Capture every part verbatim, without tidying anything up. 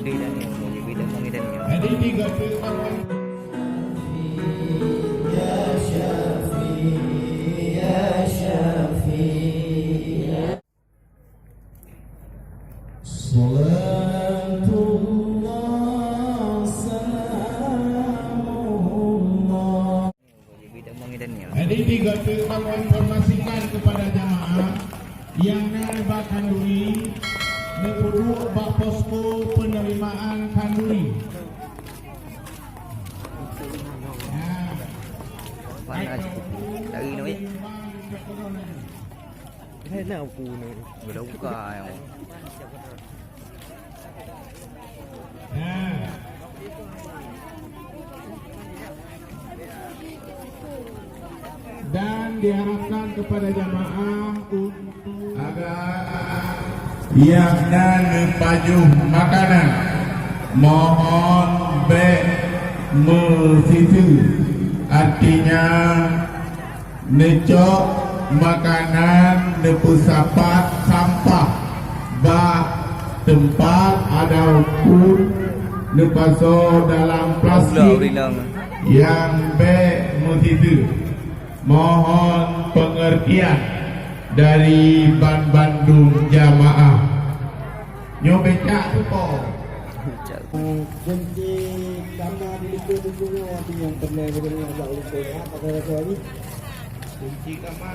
Jadi tiga puluh tahun. Jadi tiga puluh tahun informasikan kepada jamaah nyang na bak khanduri, neupeuduek bak posko penerimaan khanduri. Mana cit? Lari ni, weh. Hai na pu ni. Udah buka yang. Dan diharapkan kepada jamaah untuk agar nyang na neupajoh makanan, mohon bèk meusiteue, artinya neucok makanan, neupeusapat sampah bak teumpat ataupun neupasoe dalam plastik nyang bèk meusiteue. Mohon pengertian dari ban-bandum jamaah. Nyoe becak tu po. Kunci kama di likot tu nyoe, tapi nyang pernah beudôh nyoe bak likot. Apa kata tu ni? Kunci kama.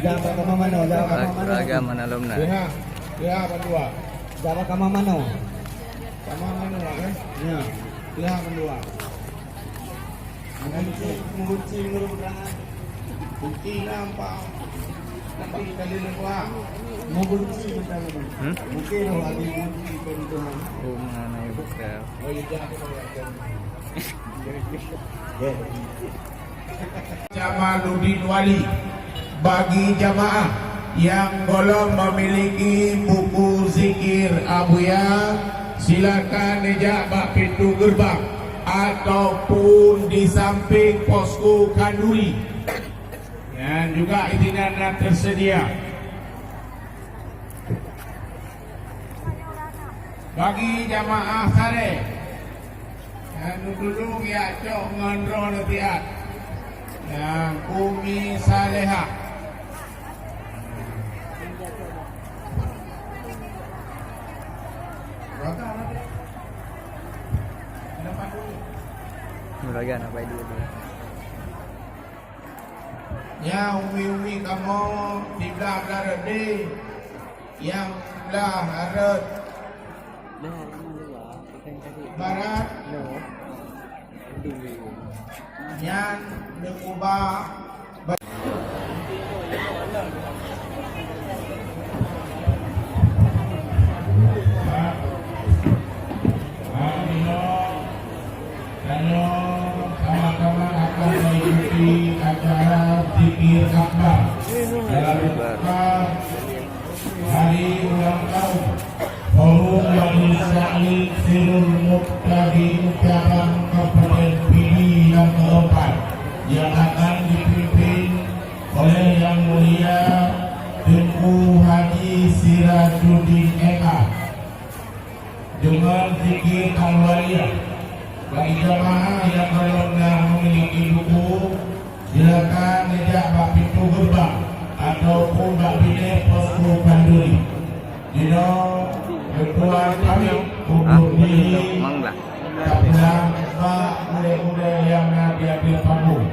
Jaga kama mano? Jaga kama mano? Raga mana lom na? Pihak, pihak bandua. Jaga kama mano? Kama mano, eh? Ya. Pihak bandua. Mengunci, mengunci menurut undangan. Kunci nampak. Nampak kita di luar. Mengunci bentar lagi. Hmm? Mungkin roh lagi mengunci pintu. Oh, mana yang buka? Oh, iya, jangan. Jamaluddin Wali. Bagi jamaah nyang gohlom memiliki buku zikir Abuya, silakan neujak bak pintu gerbang ataupun di samping posko khanduri. Dan juga di sinan na tersedia. Bagi jamaah saré, nyang neutulông jak cok ngon droeneuh siat. Nyang Umi Salehah. Juragan, apa idea dia? Nyan umi-umi kamoe siblah-blah rot deh, nyang siblah rot barat, nyan neukeubah. Tanyoe sama-sama akan mengikuti acara zikir akbar dalam rangka hari ulang tahun Forum Wali Sa'id Sirul Mubtadi'in Cabang Kabupaten Pidie yang keempat, yang akan dipimpin oleh Yang Mulia Teungku Haji Sirajuddin, M A. Deungon zikir Al-Waliyah. Bagi jamaah nyang gohlom na memiliki buku, silakan neujak bak pintoe geurbang ataupun bak binéh posko khanduri. Jinoe lôn tuan pamit untok diri, tapulang bak ulèe-ulèe nyang na di ateueh panggong.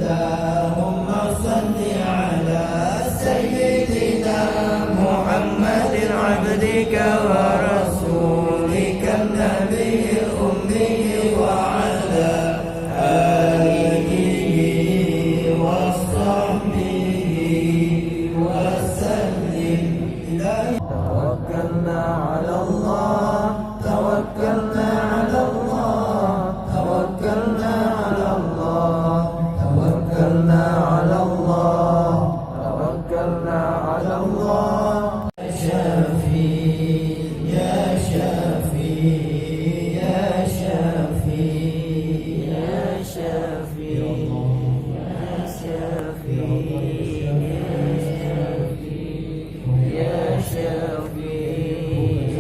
اللهم صل على سيدنا محمد عبدك ورسولك النبي الأمي وعلى آله وصحبه وسلم. توكلنا على الله، توكلنا على الله، توكلنا على الله، توكلنا على الله، توكلنا على الله. يا شافي، يا شافي، يا شافي، يا شافي، يا شافي، يا شافي. يا شافي،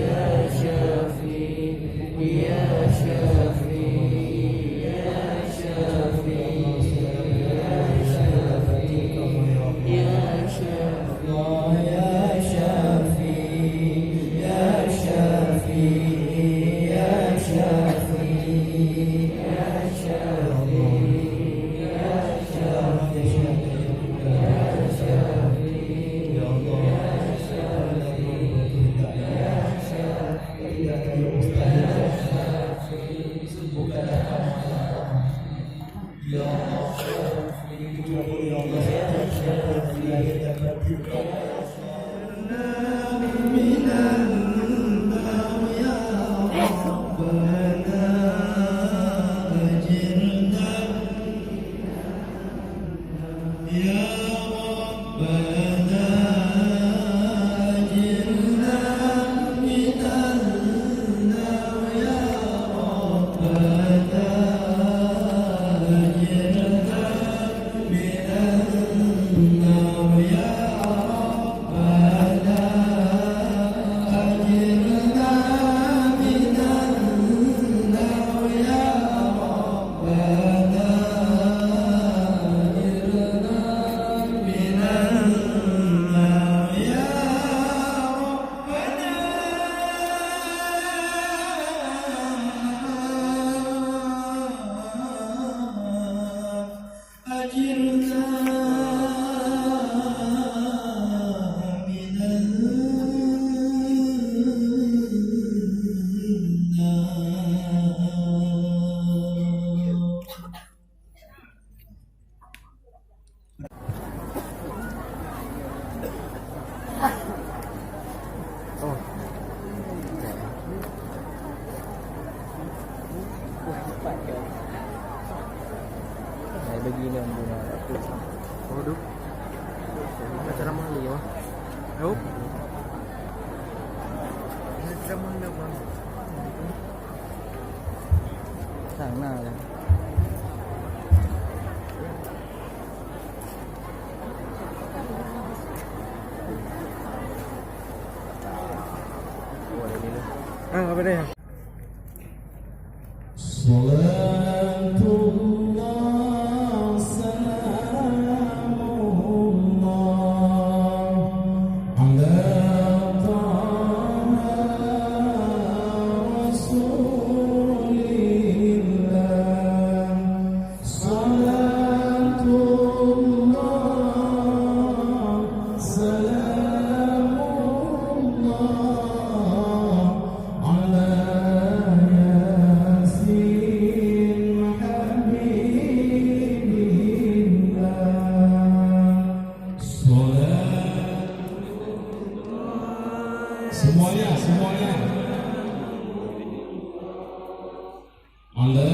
يا شافي، يا شافي، يا شافي، يا شافي، يا شافي، يا شافي، يا شافي، يا شافي، يا شافي. Salatu Allah, salamullah, ala Taha Rasulillah. Salatullah, salamullah, ala Yasin Habibillah. Salat. Semuanya, semuanya. Ala